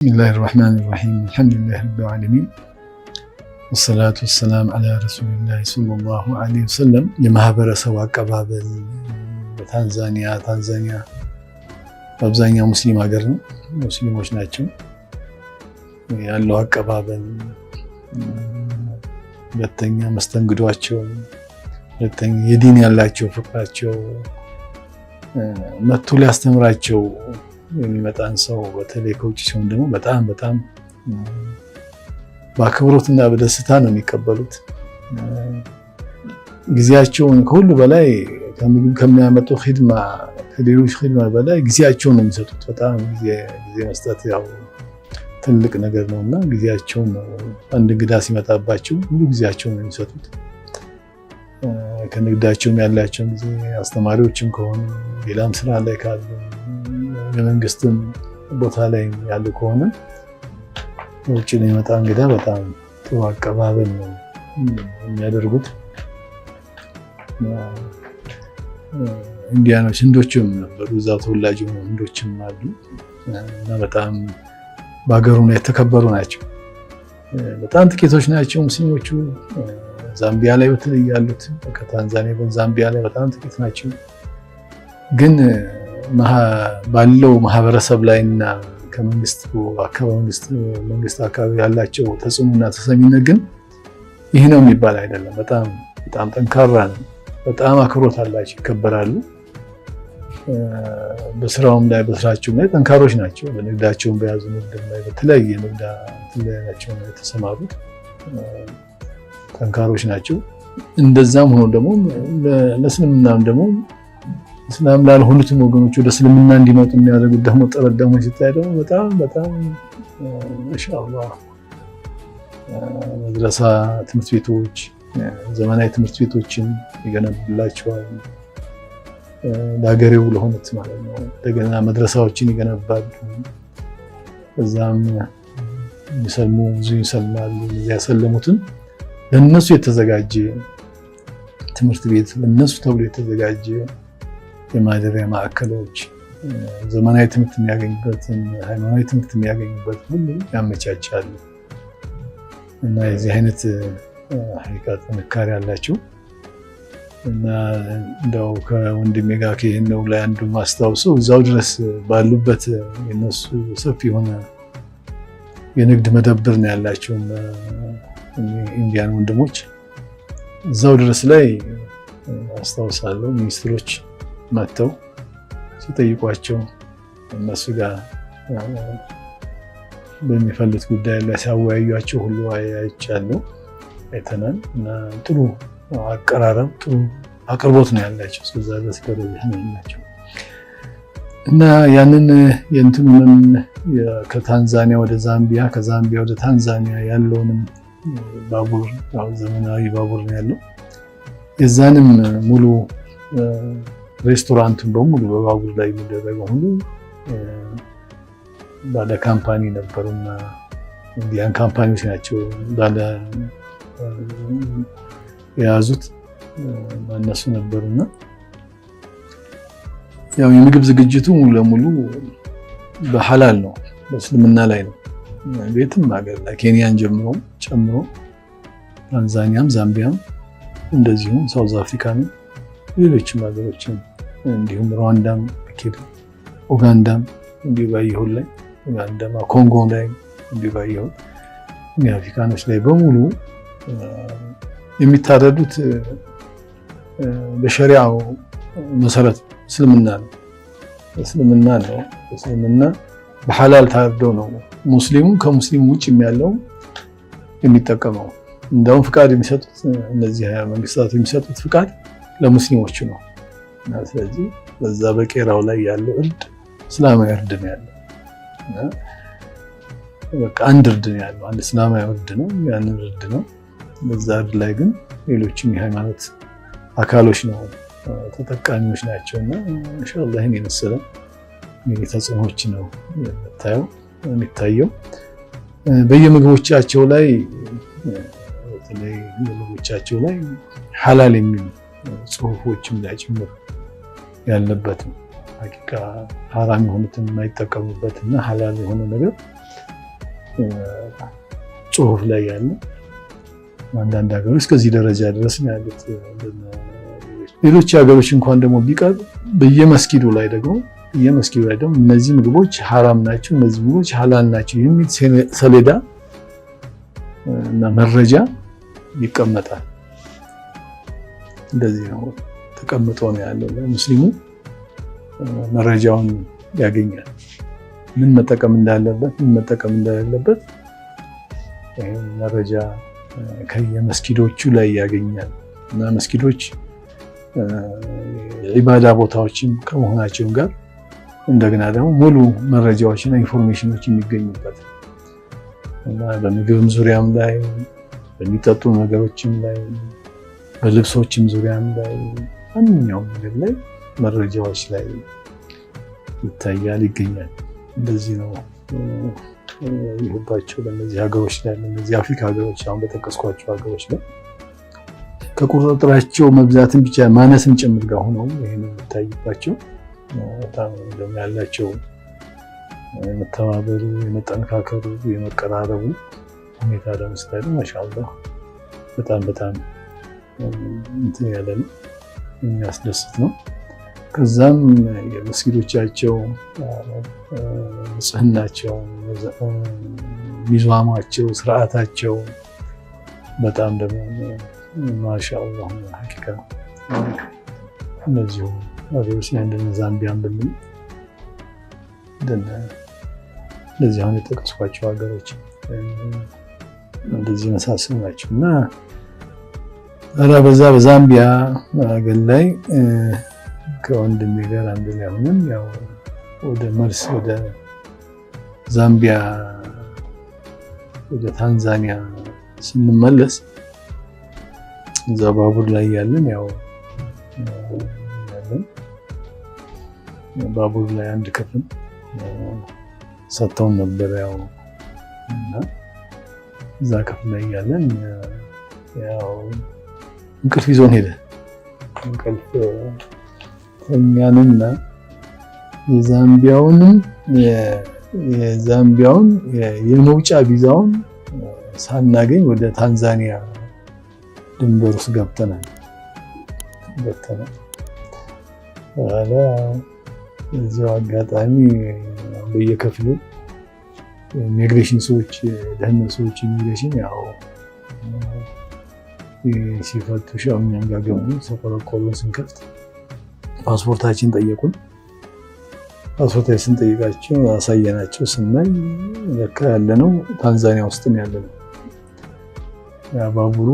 بسم الله الرحمن الرحيم، الحمد لله رب العالمين، والصلاة والسلام على رسول الله صلى الله عليه وسلم። የማህበረሰቡ አቀባበል በታንዛኒያ፣ ታንዛኒያ በአብዛኛው ሙስሊም ሀገር ነው፣ ሙስሊሞች ናቸው ያለው አቀባበል፣ ሁለተኛ መስተንግዷቸው፣ ሁለተኛ የዲን ያላቸው ፍቅራቸው፣ መጥቶ ሊያስተምራቸው የሚመጣን ሰው በተለይ ከውጭ ሲሆን ደግሞ በጣም በጣም በአክብሮትና በደስታ ነው የሚቀበሉት። ጊዜያቸውን ከሁሉ በላይ ከምግብ ከሚያመጡ ኺድማ፣ ከሌሎች ኺድማ በላይ ጊዜያቸውን ነው የሚሰጡት። በጣም ጊዜ መስጠት ያው ትልቅ ነገር ነው እና ጊዜያቸውን ነው፣ አንድ እንግዳ ሲመጣባቸው ሙሉ ጊዜያቸውን ነው የሚሰጡት። ከንግዳቸውም ያላቸውን ጊዜ፣ አስተማሪዎችም ከሆኑ፣ ሌላም ስራ ላይ ካሉ፣ የመንግስትም ቦታ ላይ ያሉ ከሆነ ውጭ የሚመጣ እንግዳ በጣም ጥሩ አቀባበል ነው የሚያደርጉት። ኢንዲያኖች፣ ህንዶችም ነበሩ፣ እዛው ተወላጅ የሆኑ ህንዶችም አሉ እና በጣም በሀገሩ ላይ የተከበሩ ናቸው። በጣም ጥቂቶች ናቸው ሙስሊሞቹ ዛምቢያ ላይ በተለይ ያሉት፣ ከታንዛኒያ ዛምቢያ ላይ በጣም ጥቂት ናቸው። ግን ባለው ማህበረሰብ ላይ እና ከመንግስት አካባቢ መንግስት አካባቢ ያላቸው ተጽዕኖና ተሰሚነት ግን ይህ ነው የሚባል አይደለም። በጣም በጣም ጠንካራ ነው። በጣም አክብሮት አላቸው፣ ይከበራሉ። በስራውም ላይ በስራቸውም ላይ ጠንካሮች ናቸው። በንግዳቸውም በያዙ ንግድ ላይ በተለያየ ንግድ ናቸው የተሰማሩት፣ ጠንካሮች ናቸው። እንደዛም ሆኖ ደግሞ ለእስልምናም ደግሞ እስላም ላልሆኑትም ወገኖች ወደ እስልምና እንዲመጡ የሚያደርጉት ደግሞ ጥረት ደግሞ ሲታይ ደግሞ በጣም በጣም ማሻአላህ፣ መድረሳ ትምህርት ቤቶች፣ ዘመናዊ ትምህርት ቤቶችን ይገነቡላቸዋል። ለሀገሬው ለሆኑት ማለት ነው። እንደገና መድረሳዎችን ይገነባሉ። እዛም የሚሰልሙ ብዙ ይሰልማሉ። እዚያ ያሰለሙትን ለነሱ የተዘጋጀ ትምህርት ቤት፣ ለነሱ ተብሎ የተዘጋጀ የማደሪያ ማዕከሎች፣ ዘመናዊ ትምህርት የሚያገኙበትን፣ ሃይማኖታዊ ትምህርት የሚያገኙበት ሁሉ ያመቻቻሉ እና የዚህ አይነት ሀቂቃ ጥንካሬ አላቸው። እና እንደው ከወንድሜ ጋር ከይህነው ላይ አንዱ ማስታውሰው እዛው ድረስ ባሉበት የነሱ ሰፊ የሆነ የንግድ መደብር ነው ያላቸው Indian ወንድሞች፣ እዛው ድረስ ላይ አስታውሳለሁ ሚኒስትሮች መጥተው ሲጠይቋቸው፣ እነሱ ጋር በሚፈልት ጉዳይ ላይ ሲያወያዩቸው ሁሉ አይቻለሁ፣ አይተናል። እና ጥሩ አቀራረብ፣ ጥሩ አቅርቦት ነው ያላቸው። እስከዛ ድረስ ደረጃ ነው ያላቸው። እና ያንን የእንትኑንም ከታንዛኒያ ወደ ዛምቢያ፣ ከዛምቢያ ወደ ታንዛኒያ ያለውንም ባቡር፣ ዘመናዊ ባቡር ነው ያለው። የዛንም ሙሉ ሬስቶራንቱን በሙሉ በባቡር ላይ የሚደረገው ሁሉ ባለ company ነበሩና Indian company ዎች ናቸው ባለ የያዙት፣ እነሱ ነበሩና ያው የምግብ ዝግጅቱ ሙሉ ለሙሉ በሐላል ነው፣ በእስልምና ላይ ነው። ቤትም ሀገር ላይ ኬንያን ጀምሮ ጨምሮ ታንዛኒያም፣ ዛምቢያም፣ እንደዚሁም South Africa ን፣ ሌሎችም ሀገሮችም፣ እንዲሁም ሩዋንዳም፣ ኡጋንዳም እንዲሁ ባየሁት ላይ፣ ኡጋንዳም፣ ኮንጎ ላይ እንዲሁ ባየሁት አፍሪካኖች ላይ በሙሉ የሚታረዱት በሸሪያው መሰረት እስልምና ነው። እስልምና ነው። እስልምና በሐላል ታርዶ ነው ሙስሊሙ ከሙስሊሙ ውጭ ያለው የሚጠቀመው። እንደውም ፍቃድ የሚሰጡት፣ እነዚህ መንግስታት የሚሰጡት ፍቃድ ለሙስሊሞቹ ነው። ስለዚህ በዛ በቄራው ላይ ያለው እርድ እስላማዊ እርድ ነው ያለው። በቃ አንድ እርድ ነው ያለው። አንድ እስላማዊ እርድ ነው። ያንን እርድ ነው። በዛ እርድ ላይ ግን ሌሎችም የሃይማኖት አካሎች ነው ተጠቃሚዎች ናቸው። እና ኢንሻአላህ ይህን የመሰለ ተጽዕኖዎች ነው የምታየው የሚታየው። በየምግቦቻቸው ላይ፣ በተለይ ምግቦቻቸው ላይ ሐላል የሚሉ ጽሁፎችም ላይ ጭምር ያለበት ነው። ሀቂቃ ሐራም የሆኑትን የማይጠቀሙበት እና ሐላል የሆነ ነገር ጽሁፍ ላይ ያለ አንዳንድ ሀገሮች እስከዚህ ደረጃ ድረስ ነው ያሉት። ሌሎች ሀገሮች እንኳን ደግሞ ቢቀር በየመስጊዱ ላይ ደግሞ እነዚህ ምግቦች ሐራም ናቸው፣ እነዚህ ምግቦች ሐላል ናቸው የሚል ሰሌዳ እና መረጃ ይቀመጣል። እንደዚህ ነው ተቀምጦ ነው ያለው። ሙስሊሙ መረጃውን ያገኛል። ምን መጠቀም እንዳለበት፣ ምን መጠቀም እንደሌለበት ይሄን መረጃ ከየመስጊዶቹ ላይ ያገኛል። እና መስጊዶች ኢባዳ ቦታዎችም ከመሆናቸው ጋር እንደገና ደግሞ ሙሉ መረጃዎችና information ኖች የሚገኙበት እና በምግብም ዙሪያም ላይ፣ በሚጠጡ ነገሮችም ላይ፣ በልብሶችም ዙሪያም ላይ፣ ማንኛውም ነገር ላይ መረጃዎች ላይ ይታያል፣ ይገኛል። እንደዚህ ነው ይሁባቸው በእነዚህ ሀገሮች ላይ፣ በእነዚህ አፍሪካ ሀገሮች አሁን በጠቀስኳቸው ሀገሮች ላይ ከቁጥጥራቸው መብዛትም ብቻ ማነስም ጭምር ጋር ሆነው ይሄን የሚታይባቸው በጣም ያላቸው የመተባበሩ፣ የመጠነካከሩ፣ የመቀራረቡ ሁኔታ ደግሞ ስታይ ማሻአላህ በጣም በጣም እንትን ያለ ነው፣ የሚያስደስት ነው። ከዛም የመስጊዶቻቸው ንጽህናቸው፣ ሚዛማቸው፣ ስርዓታቸው በጣም ደግሞ ማሻአላህ ሐቂቃ እነዚሁ ሀገሮች ላይ እንደነ ዛምቢያን ብንል እንደዚህ አሁን የጠቀስኳቸው ሀገሮች እንደዚህ መሳሰሉ ናቸው። እና ኧረ በዛ በዛምቢያ ሀገር ላይ ከወንድሜ ጋር አንድ ላይ ሆነን ያው ወደ መልስ ወደ ዛምቢያ ወደ ታንዛኒያ ስንመለስ እዛ ባቡር ላይ ያለን ያው ያለን ባቡር ላይ አንድ ክፍል ሰጥተውን ነበር። ያው እና እዛ ክፍል ላይ ያለን ያው እንቅልፍ ይዞን ሄደ። እንቅልፍ ተኛንና የዛምቢያውን የመውጫ ቪዛውን ሳናገኝ ወደ ታንዛኒያ ድንበር ውስጥ ገብተናል። በኋላ እዚያው አጋጣሚ በየክፍሉ ኢሚግሬሽን ሰዎች፣ ደህንነት ሰዎች ኢሚግሬሽን ያው ሲፈትሹ እኛም ጋር ገቡ። ተቆረቆሩን። ስንከፍት ፓስፖርታችን ጠየቁን። ፓስፖርታችን ስንጠይቃቸው አሳየናቸው። ስናይ ለካ ያለነው ታንዛኒያ ውስጥ ነው ያለነው። ባቡሩ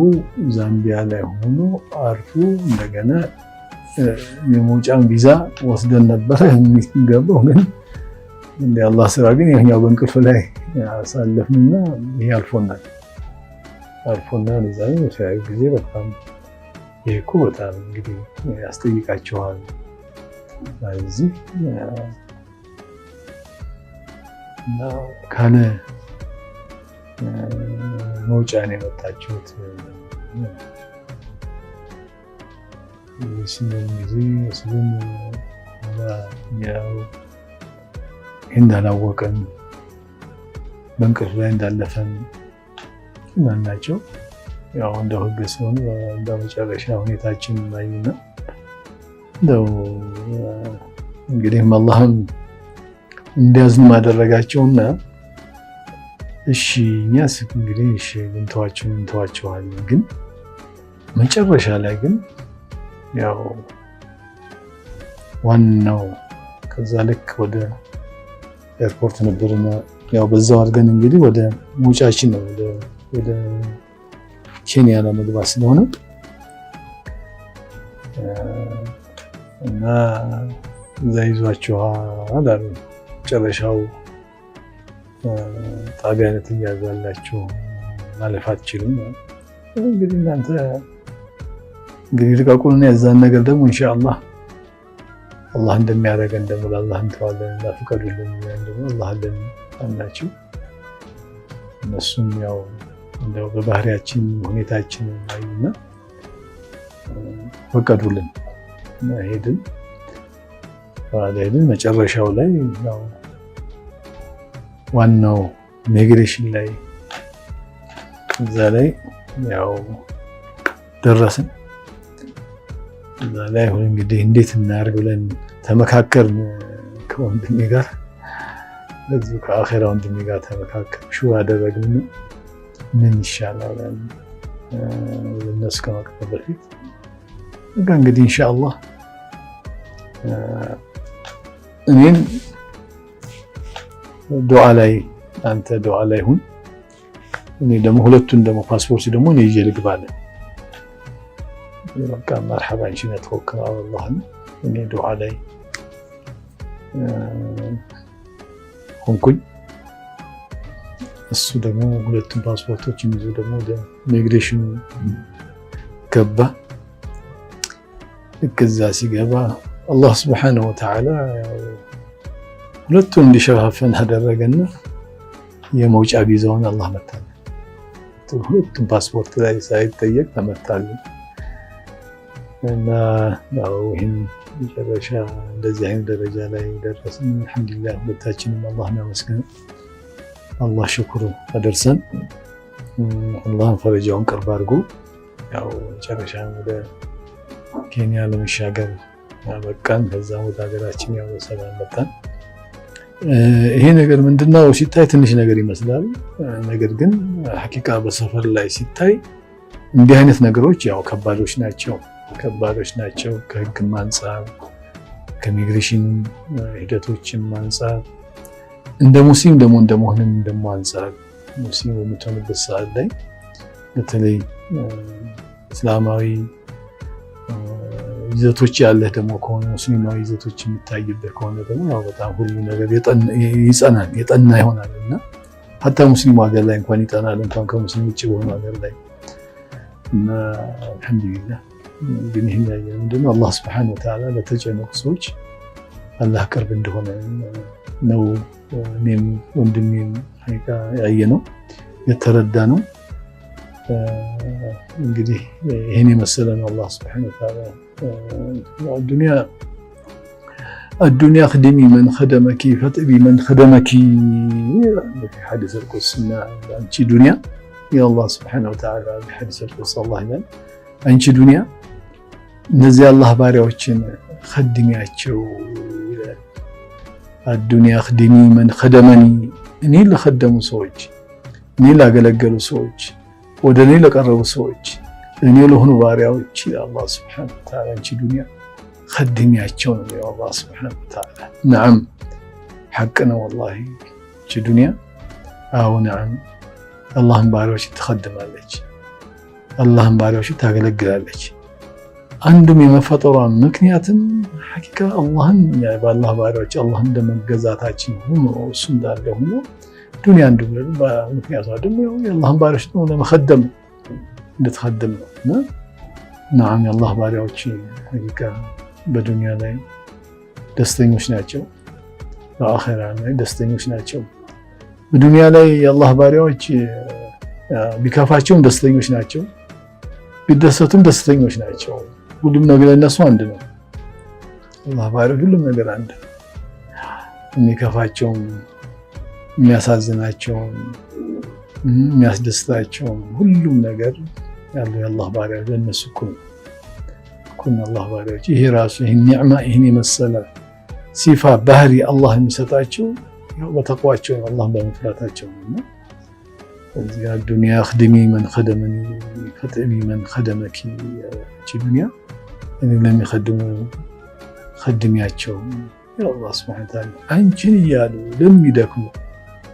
ዛምቢያ ላይ ሆኖ አርፎ እንደገና የመውጫን ቪዛ ወስደን ነበረ የሚገባው። ግን እንደ አላህ ስራ ግን ይኸኛው በእንቅልፍ ላይ ያሳለፍንና ይሄ አልፎናል። እዛ ሲያዩ ጊዜ በጣም ይሄ እኮ በጣም እንግዲህ ያስጠይቃቸዋል። እዚህ እና ካለ መውጫ ነው የመጣችሁት። ስለን ጊዜ ስለን ያው እንዳላወቀን በእንቅልፍ ላይ እንዳለፈን እናናቸው ያው እንደው ህግ ሲሆን እንደ መጨረሻ ሁኔታችን ላዩና እንደው እንግዲህ አላህም እንዲያዝኑ ማደረጋቸውና እሺ እኛስ እንግዲህ እሺ እንተዋቸው እንተዋቸዋለን፣ ግን መጨረሻ ላይ ግን ያው ዋናው ከዛ ልክ ወደ ኤርፖርት ነበርና ያው በዛው አድርገን እንግዲህ ወደ መውጫችን ነው ወደ ኬንያ ለመግባት ስለሆነ እና እዛ ይዟችኋል አሉ። መጨረሻው ጣቢያ ላይ ትያዛላችሁ፣ ማለፍ አትችሉም። እንግዲህ እናንተ እንግዲህ ልቀቁንና የዛን ነገር ደግሞ ኢንሻአላህ አላህ እንደሚያደርገን ደግሞ ለአላህ እንተዋለን እና ፍቀዱልን ደግሞ አላህ አለን አልናቸው። እነሱም ያው እንደው በባህሪያችን ሁኔታችን አዩና ፈቀዱልን እና ሄድን። በኋላ ሄድን። መጨረሻው ላይ ያው ዋናው ኢሚግሬሽን ላይ እዛ ላይ ያው ደረስን። እዛ ላይ አሁን እንግዲህ እንዴት እናድርግ ብለን ተመካከርን ከወንድሜ ጋር፣ በዚሁ ከአኼራ ወንድሜ ጋር ተመካከር ሹራ አደረግን። ምን ይሻላል እነሱ ከመቅረብ በፊት በቃ እንግዲህ ኢንሻአላህ እኔን ዱዓ ላይ አንተ ዱዓ ላይ ሁን፣ እኔ ደግሞ ሁለቱን ደግሞ ፓስፖርት ደግሞ እኔ ይዤ ልግባለን። በቃ መርሐባ እንሺ ነተወከል ዐለላህ። እኔ ዱዓ ላይ ሆንኩኝ። እሱ ደግሞ ሁለቱን ፓስፖርቶችን ይዞ ደግሞ ወደ ኢሚግሬሽኑ ገባ። ልክ እዛ ሲገባ አላህ ስብሓነሁ ወተዓላ ሁለቱን እንዲሸፋፈን አደረገና የመውጫ ቪዛውን አላህ መታለን። ሁለቱም ፓስፖርት ላይ ሳይጠየቅ ተመታልን እና ያው ይህን መጨረሻ እንደዚህ አይነት ደረጃ ላይ ደረስን። አልሐምዱሊላህ ሁለታችንም አላህ እናመስግን። አላህ ሽኩር አደርሰን። አላህን ፈረጃውን ቅርብ አድርጎ ያው መጨረሻ ወደ ኬንያ ለመሻገር በቃን። ከዛ ወደ ሀገራችን ያው በሰላም መጣን። ይሄ ነገር ምንድነው ሲታይ ትንሽ ነገር ይመስላል። ነገር ግን ሐቂቃ በሰፈር ላይ ሲታይ እንዲህ አይነት ነገሮች ያው ከባዶች ናቸው፣ ከባዶች ናቸው። ከህግም አንጻር ከኢሚግሬሽን ሂደቶችም አንጻር እንደ ሙስሊም ደግሞ እንደመሆንም ደግሞ አንጻር ሙስሊም በምትሆንበት ሰዓት ላይ በተለይ እስላማዊ ይዘቶች ያለህ ደግሞ ከሆነ ሙስሊማዊ ይዘቶች የሚታይበት ከሆነ ደግሞ ያው በጣም ሁሉ ነገር ይጸናል፣ የጠና ይሆናል እና ሀታ ሙስሊሙ ሀገር ላይ እንኳን ይጠናል እንኳን ከሙስሊም ውጭ በሆኑ ሀገር ላይ እና አልሐምዱሊላህ። ግን ይህን ያየ ምንድነው አላህ ስብሐነሁ ወተዓላ ለተጨነቁ ሰዎች አላህ ቅርብ እንደሆነ ነው። እኔም ወንድሜም ያየ ነው የተረዳ ነው። እንግዲህ ይህን የመሰለ ነው አላህ ስብሐነሁ ወተዓላ። አዱንያ ክድሚ መን ከደመኪ ፈጥቢ መን ከደመኪ ሐዲስ አልቁድስ እና አንቺ ዱንያ የአላህ ስብሐነሁ ወተዓላ ሐዲስ አልቁድስ አላህ ይላል፣ አንቺ ዱንያ እነዚህ አላህ ባሪያዎችን ከድሚያቸው ይላል። አዱንያ ክድሚ መን ከደመኒ፣ እኔ ለከደሙ ሰዎች፣ እኔ ላገለገሉ ሰዎች፣ ወደ እኔ ለቀረቡ ሰዎች፣ እኔ ለሆኑ ባሪያዎች አላህ ስብሐነሁ ወተዓላ አንቺ ዱንያ ከድሚያቸው ነው የሚለው አላህ ስብሐነሁ ወተዓላ። ነዓም ሐቅ ነው ወላሂ አንቺ ዱንያ። አዎ ነዓም አላህን ባሪያዎች ትኸድማለች፣ አላህን ባሪያዎች ታገለግላለች። አንዱም የመፈጠሯ ምክንያትም ሐቂቃ አላህን በአላህ ባሪያዎች አላህን እንደመገዛታችን ሆኖ እሱ እንዳለ ሆኖ ዱንያ አንዱ ምክንያቷ ደግሞ የአላህን ባሪያዎች ደግሞ ለመኸደም እንድትኸድም ነው። እና ነዓም የአላህ ባሪያዎች ሐቂቃ በዱንያ ላይ ደስተኞች ናቸው፣ በአኼራ ላይ ደስተኞች ናቸው። በዱንያ ላይ የአላህ ባሪያዎች ቢከፋቸውም ደስተኞች ናቸው፣ ቢደሰቱም ደስተኞች ናቸው። ሁሉም ነገር ለእነሱ አንድ ነው። አላህ ባሪያዎች ሁሉም ነገር አንድ ነው። የሚከፋቸውም የሚያሳዝናቸውም የሚያስደስታቸውም ሁሉም ነገር ያለው የአላህ ባሪያዎች ለእነሱ እኩል ነው። እኩል ነው አላህ ባሪያዎች። ይሄ ራሱ ይሄን ኒዕማ ይሄን የመሰለ ሲፋ ባህሪ አላህ የሚሰጣቸው ያው በተቅዋቸው ነው፣ አላህን በመፍራታቸው ነው። እዚህ ጋር ዱንያ ክድሚ መን ከደመኒ ፈጥሚ መን ከደመኪ፣ እቺ ዱንያ እኔ ለሚከድሙ ከድሚያቸው አላህ ሱብሓነሁ ወተዓላ አንቺን እያሉ ለሚደክሙ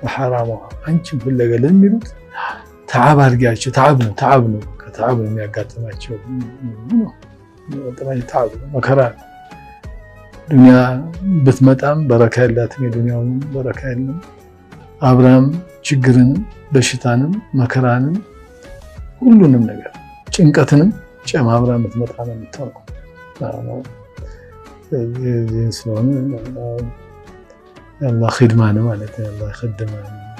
በሐራሟ አንቺን ፍለገ ለሚሉት ተዓብ አድርጊያቸው። ተዓብ ነው፣ ተዓብ ነው፣ ተዓብ ነው የሚያጋጥማቸው ተዓብ ነው፣ መከራ ነው። ዱንያ ብትመጣም በረካ የላትም፣ የዱንያው በረካ የለም። አብርሃም ችግርንም በሽታንም መከራንም ሁሉንም ነገር ጭንቀትንም ጨማምራ የምትመጣ ነው የምትሆነው። ስለሆነ የአላህ ኺድማ ነው ማለት ነው። የአላህ ኺድማ